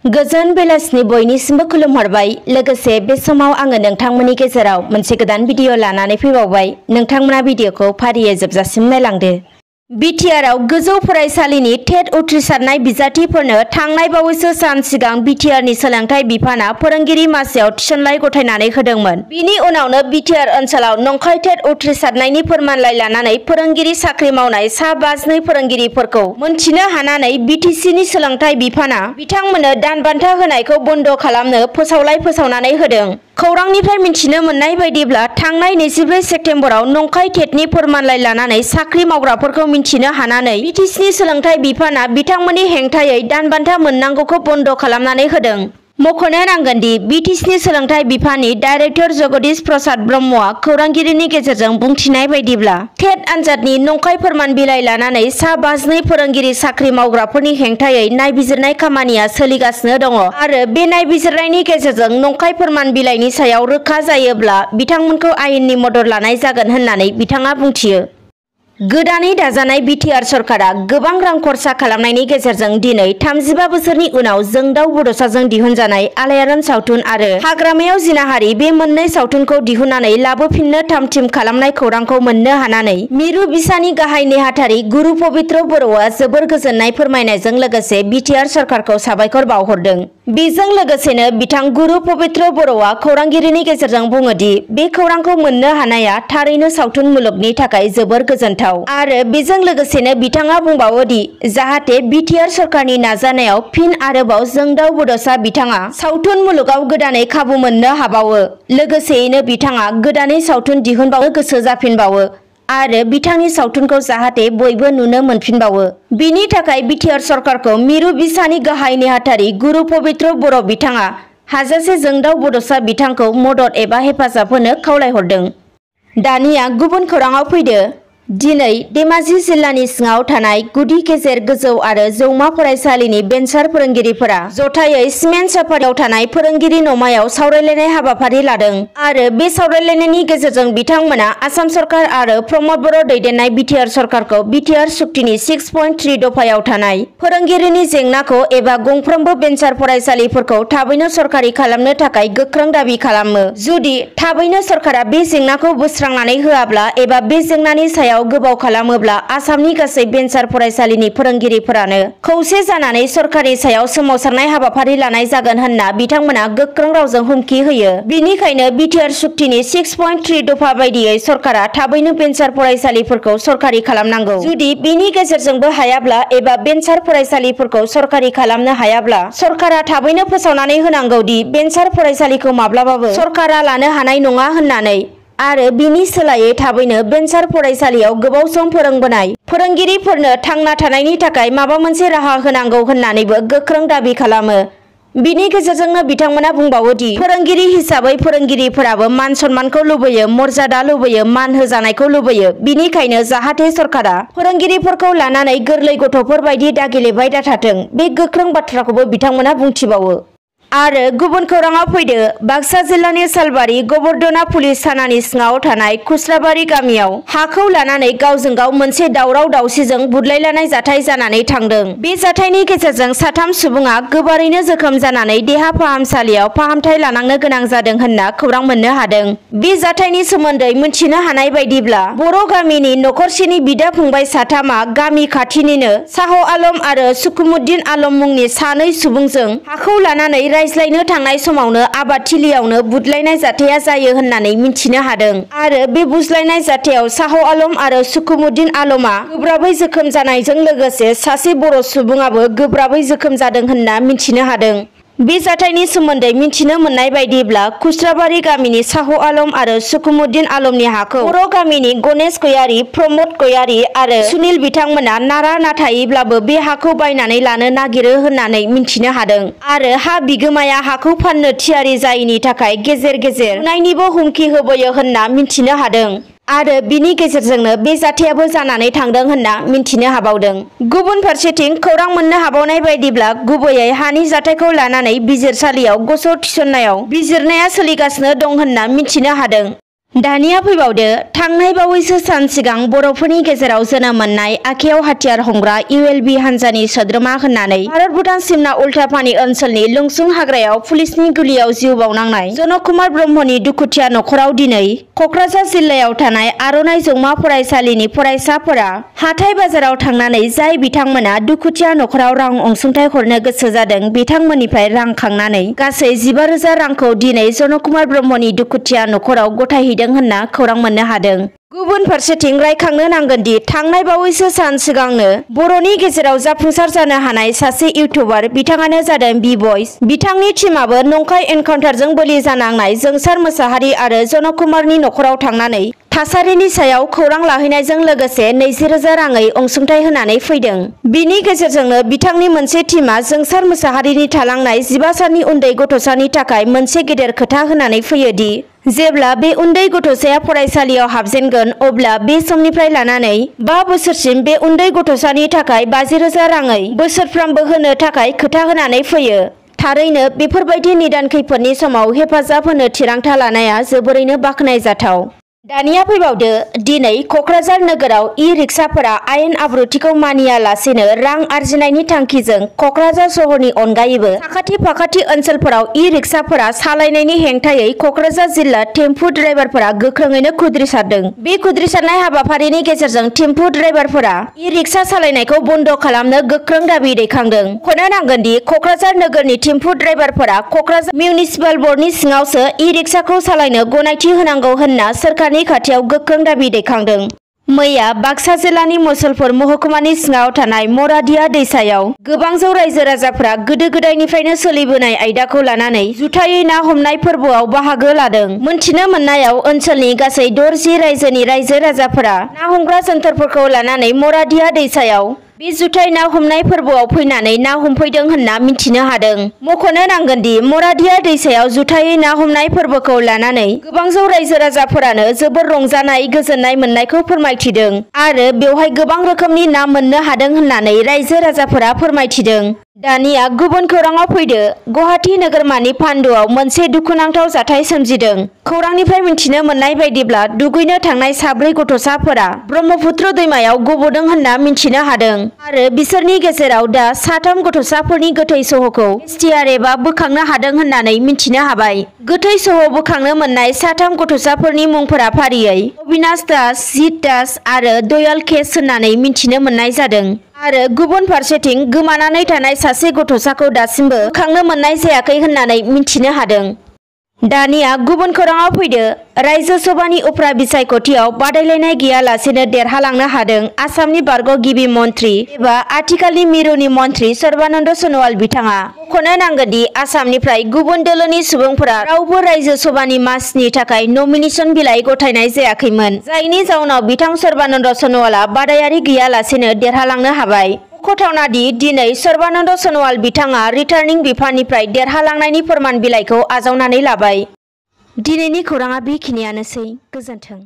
गोजोन बेलासिनि बयनिसिमबो खुलुमहरबाय। लोगोसे बे समाव आङो नोंथांमोननि गेजेराव मोनसे गोदान भिडिअ लानानै फैबावबाय। नोंथांमोना भिडिअखौ फारियै जोबजासिम नायलांदो। बिटिआरआव गोजौ फरायसालिनि टेट उथ्रिसारनाय बिजाथिफोरनो थांनाय बावैसो सान सिगां बिटिआरनि सोलोंथाइ बिफाना फोरोंगिरि मासियाव थिसनलाइ गथायनानै होदोंमोन। बिनि उनावनो बिटिआर ओनसोलाव नंखाय टेट उथ्रिसारनायनि फोरमानलाइ लानानै फोरोंगिरि साख्रि मावनाय सा 52 फोरोंगिरिफोरखौ मोनथिनो हानानै बिटिसिनि सोलोंथाइ बिफाना बिथांमोननो दान बान्था होनायखौ बन्द खालामनो फोसावलाइ फोसावनानै होदों। खौरांनिफ्राय मिथिनो मोननाय बायदिब्ला थांनाय 24 सेप्तेम्बराव नंखाय टेटनि फोरमानलाइ लानानै साख्रि मावग्राफोरखौ मिथिनो हानानै बिटिसिनि सोलोंथाइ बिफाना बिथांमोननि हेंथायै दान बान्था मोननांगौखौ बन्द खालामनानै होदों। मख'नो नांगोन दि बिटिसिनि सोलोंथाइ बिफाननि डाइरेक्टर जगदीश प्रसाद ब्रह्मआ खौरांगिरिनि गेजेरजों बुंथिनाय बायदिब्ला टेट आनजादनि नंखाय फोरमान बिलाइ लानानै सा 52 फोरोंगिरि साख्रि मावग्राफोरनि हेंथायै नायबिजिरनाय खामानिया सोलिगासिनो दङ आरो बे नायबिजिरनायनि गेजेरजों नंखाय फोरमान बिलाइनि सायाव रोखा जायोब्ला बिथांमोनखौ आयेननि मदद लानाय जागोन होननानै बिथाङा बुंथियो। गोदानै दाजानाय बिटिआर सरकारा गोबां रां खरसा खालामनायनि गेजेरजों दिनै 35 बोसोरनि उनाव जोंदाव बड'साजों दिहुनजानाय आलायारन सावथुन आरो हाग्रामायाव जिनाहारि बे मोननै सावथुनखौ दिहुननानै लाबोफिननो थामथिम खालामनाय खौरांखौ मोननो हानानै मिरु बिसानि गाहाय नेहाथारि गुरु पबित्र बर'आ जोबोर गोजोननाय फोरमायनायजों लोगोसे बिटिआर सरकारखौ साबायखर बावहरदों। बेजों लोगोसेनो बिथां गुरु पबित्र बर'आ खौरांगिरिनि गेजेरजों बुङोदि बे खौरांखौ मोननो हानाया थारैनो सावथुन मुलुगनि थाखाय जोबोर गोजोनथाव आरो बेजों लोगोसेनो बिथाङा बुंबावोदि जाहाथे बिटिआर सरकारनि नाजानायाव फिन आरोबाव जोंदाव बड'सा बिथाङा सावथुन मुलुगाव गोदानै खाबु मोननो हाबावो। लोगोसेयैनो बिथाङा गोदानै सावथुन दिहुनबावनो गोसो जाफिनबावो आरो बिथांनि सावथुनखौ जाहाथे बयबो नुनो मोनफिनबावो। बिनि थाखाय बिटिआर सरकारखौ मिरु बिसानि गाहाय नेहाथारि गुरु पबित्र बर' बिथाङा हाजासे जोंदाव बड'सा बिथांखौ मदद एबा हेफाजाब होनो खावलायहरदों। दानिया गुबुन खौराङाव फैदो। दिनै धेमाजि जिल्लानि सिङाव थानाय गुदि गेजेर गोजौ आरो जौमा फरायसालिनि बेन्चार फोरोंगिरिफोरा जथायै सिमेन्ट साफारियाव थानाय फोरोंगिरि नमायाव सावरायलायनाय हाबाफारि लादों आरो बे सावरायलायनायनि गेजेरजों बिथांमोना आसाम सरकार आरो प्रमद बर' दैदेननाय बिटिआर सरकारखौ बिटिआर सुक्तिनि 6.3 दफायाव थानाय फोरोंगिरिनि जेंनाखौ एबा गंफ्रोमबो बेन्चार फरायसालिफोरखौ थाबैनो सरकारि खालामनो थाखाय गोख्रों दाबि खालामो। जुदि थाबैनो सरकारा बे जेंनाखौ बोस्रांनानै होआब्ला एबा बे जेंनानि सायाव गोबाव खालामोब्ला आसामनि गासै बेन्चार फरायसालिनि फोरोंगिरिफोरानो खौसे जानानै सरकारनि सायाव सोमावसारनाय हाबाफारि लानाय जागोन होनना बिथांमोना गोख्रों रावजों हुमखि होयो। बिनिखायनो बिटिआर सुक्तिनि 6.3 दफा बायदियै सरकारा थाबैनो बेन्चार फरायसालिफोरखौ सरकारि खालामनांगौ। जुदि बेनि गेजेरजोंबो हायाब्ला एबा बेन्चार फरायसालिफोरखौ सरकारि खालामनो हायाब्ला सरकारा थाबैनो फोसावनानै होनांगौ दि बेन्चार फरायसालिखौ माब्लाबाबो सरकारा लानो हानाय नङा होननानै आरो बिनि सोलायै थाबैनो बेन्चार फरायसालियाव गोबाव सम फोरोंबोनाय फोरोंगिरिफोरनो थांना थानायनि थाखाय माबा मोनसे राहा होनांगौ होननानैबो गोख्रों दाबि खालामो। बिनि गेजेरजोंनो बिथांमोना बुंबावोदि फोरोंगिरि हिसाबै फोरोंगिरिफोराबो मान सन्मानखौ लुबैयो, मर्यादा लुबैयो, मान होजानायखौ लुबैयो। बिनिखायनो जाहाथे सरकारा फोरोंगिरिफोरखौ लानानै गोरलै गथ'फोर बायदि दागेलेबाय दाथाथों बे गोख्रों बाथ्राखौबो बिथांमोना बुंथिबावो। आरो गुबुन खौराङाव फैदो। बाक्सा जिल्लानि सालबारि गबर्धना पुलिस थानानि सिङाव थानाय खुस्राबारि गामियाव हाखौ लानानै गावजों गाव मोनसे दावराव दावसिजों बुदलायलायनाय जाथाय जानानै थांदों। बे जाथायनि गेजेरजों साथाम सुबुङा गोबारैनो जोखोम जानानै देहा फाहामसालियाव फाहामथाय लानांनो गोनां जादों होनना खौरां मोननो हादों। बे जाथायनि सोमोन्दै मिथिनो हानाय बायदिब्ला बर' गामिनि नखरसेनि बिदा फंबाय साथामा गामि खाथिनिनो शाह आलम आरो सुकुमुद्दिन आलम मुंनि सानै सुबुंजों हाखौ लानानै रायज्लायनो थांनाय समावनो आबादथिलियावनो बुदलायनाय जाथाया जायो होननानै मिथिनो हादों आरो बे बुज्लायनाय जाथायाव शाह आलम आरो सुकुमुद्दिन आलमआ गोब्राबै जोखोम जानायजों लोगोसे सासे बर' सुबुङाबो गोब्राबै जोखोम जादों होनना मिथिनो हादों। बे जाथायनि सोमोन्दै मिथिनो मोननाय बायदिब्ला खुस्राबारि गामिनि शाह आलम आरो सुकुमुद्दिन आलमनि हाखौ बर' गामिनि गणेश गयारी, प्रमद गयारी आरो सुनिल बिथांमोना नारा नाथायैब्लाबो बे हाखौ बायनानै लानो नागिरो होननानै मिथिनो हादों आरो हा बिगोमाया हाखौ फाननो थियारि जायैनि थाखाय गेजेर गेजेर बुनायनिबो हुमखि होबोयो होनना मिथिनो हादों आरो बिनि गेजेरजोंनो बे जाथायाबो जानानै थांदों होनना मिथिनो हाबावदों। गुबुन फारसेथिं खौरां मोननो हाबावनाय बायदिब्ला गुबैयै हानि जाथायखौ लानानै बिजिरसालियाव गसर थिसननायाव बिजिरनाया सोलिगासिनो दं होनना मिथिनो हादों। दानिया फैबावदो थांनाय बावैसो सान सिगां बर'फोरनि गेजेराव जोनोम मोननाय आखायाव हाथियार हमग्रा ULB हान्जानि सोद्रोमा होननानै भारत भुटान सिमना उल्टापानि ओनसोलनि लुंसुं हाग्रायाव पुलिसनि गुलियाव जिउ बावनांनाय जनक कुमार ब्रह्मनि दुखुथिया नखराव दिनै कक्राझार जिल्लायाव थानाय आर'नाइ जौमा फरायसालिनि फरायसाफोरा हाथाय बाजाराव थांनानै जाय बिथांमोना दुखुथिया नखराव रां अनसुंथाइ हरनो गोसो जादों बिथांमोननिफ्राय रां खांनानै गासै 15,000 रांखौ दिनै जनक कुमार ब्रह्मनि दुखुथिया नखराव गथायहैदों होनना खौरां मोननो हादों। गुबुन फारसेथिं रायखांनो नांगोनदि थांनाय बावैसो सान सिगांनो बर'नि गेजेराव जाफुंसार जानो हानाय सासे इउटुबार बिथाङानो जादों बि बयस। बिथांनि टीमाबो नंखाय एनकाउन्टारजों बलि जानांनाय जोंसार मोसाहारि आरो जनक कुमारनि नखराव थांनानै थासारिनि सायाव खौरां लाहैनायजों लोगोसे 20,000 राङै अनसुंथाइ होनानै फैदों। बिनि गेजेरजोंनो बिथांनि मोनसे टीमा जोंसार मोसाहारिनि थालांनाय 15 साननि उन्दै गथ'सानि थाखाय मोनसे गेदेर खोथा होनानै फैयोदि जेब्ला बे उन्दै गथ'साया फरायसालियाव हाबजेनगोन अब्ला बे समनिफ्राय लानानै 5 बोसोरसिम बे उन्दै गथ'सानि थाखाय 50,000 राङै बोसोरफ्रामबो होनो थाखाय खोथा होनानै फैयो। थारैनो बेफोरबायदि निदान खैफोदनि समाव हेफाजाब होनो थिरांथा लानाया जोबोरैनो बाख्नायजाथाव। दानिया फैबावदो दिनै कक्राझार नोगोराव ई-रिक्साफोरा आयेन आब्रुथिखौ मानियालासेनो रां आरजिनायनि थांखिजों कक्राझार सहरनि अनगायैबो साखाथि फाखाथि ओनसोलफोराव ई-रिक्साफोरा सालायनायनि हेंथायै कक्राझार जिल्ला टेम्पु ड्राइभारफोरा गोख्रोङैनो खुद्रिसारदों। बे खुद्रिसारनाय हाबाफारिनि गेजेरजों टेम्पु ड्राइभारफोरा ई-रिक्सा सालायनायखौ बन्द खालामनो गोख्रों दाबि दैखांदों। मख'नो नांगोनदि कक्राझार नोगोरनि टेम्पु ड्राइभारफोरा कक्राझार मिउनिसिपाल बर्डनि सिङावसो ई-रिक्साखौ सालायनो गनायथि होनांगौ होनना सोरखारनि खाथियाव गोख्रों दाबि दैखांदों। मैया बाक्सा जिल्लानि मुसलपुर महकुमानि सिङाव थानाय मरादिया दैसायाव गोबांजौ रायजो राजाफोरा गोदो गोदायनिफ्रायनो सोलिबोनाय आयदाखौ लानानै जुथायै ना हमनाय फोरबोआव बाहागो लादों। मोनथिनो मोननायाव ओनसोलनि गासै 60 रायजोनि रायजो राजाफोरा ना हमग्रा जोनथोरफोरखौ लानानै मरादिया दैसायाव बे जुथाइ ना हमनाय फोरबोआव फैनानै ना हमफैदों होनना मिथिनो हादों। मख'नो नांगोनदि मरादिया दैसायाव जुथायै ना हमनाय फोरबोखौ लानानै गोबांजौ रायजो राजाफोरानो जोबोर रंजानाय गोजोननाय मोननायखौ फोरमायथिदों आरो बेवहाय गोबां रोखोमनि ना मोननो हादों होननानै रायजो राजाफोरा फोरमायथिदों। दानिया गुबुन खौराङाव फैदो गुवाहाटी नोगोरमानि पान्डुआव मोनसे दुखुनांथाव जाथाय सोमजिदों। खौरांनिफ्राय मिथिनो मोननाय बायदिब्ला दुगैनो थांनाय 4 गथ'साफोरा ब्रह्मपुत्र दैमायाव गब'दों होनना मिथिनो हादों आरो बिसोरनि गेजेराव दा 3 गथ'साफोरनि गोथै सह'खौ एसटिआर एबा बोखांनो हादों होननानै मिथिनो हाबाय। गोथै सह' बोखांनो मोननाय 3 गथ'साफोरनि मुंफोरा फारियै अबिनाश दास, जित दास आरो दयाल केस होननानै मिथिनो मोननाय जादों आरो गुबुन फारसेथिं गोमानानै थानाय सासे गथ'साखौ दासिमबो बोखांनो मोननाय जायाखै होननानै मिथिनो हादों। दानिया गुबुन खौराङाव फैदो रायजो सभानि उफ्रा बिसायख'थियाव बादायलायनाय गैयालासेनो देरहालांनो हादों आसामनि बारग' गिबि मन्थ्रि एबा आथिखालनि मिरुनि मन्थ्रि सर्बानन्द सन'वाल बिथाङा। मख'नो नांगोनदि आसामनिफ्राय गुबुन दोलोनि सुबुंफोरा रावबो रायजो सभानि मासिनि थाखाय नमिनेशन बिलाइ गथायनाय जायाखैमोन, जायनि जाउनाव बिथां सर्बानन्द सन'वालआ बादायारि गैयालासेनो देरहालांनो हाबाय। मख'थावनादि दिनै सर्बानन्द सन'वाल बिथाङा रिटार्निं बिफाननिफ्राय देरहालांनायनि फोरमान बिलाइखौ आजावनानै लाबाय। दिनैनि खौराङा बेखिनियानोसै। गोजोन्थों।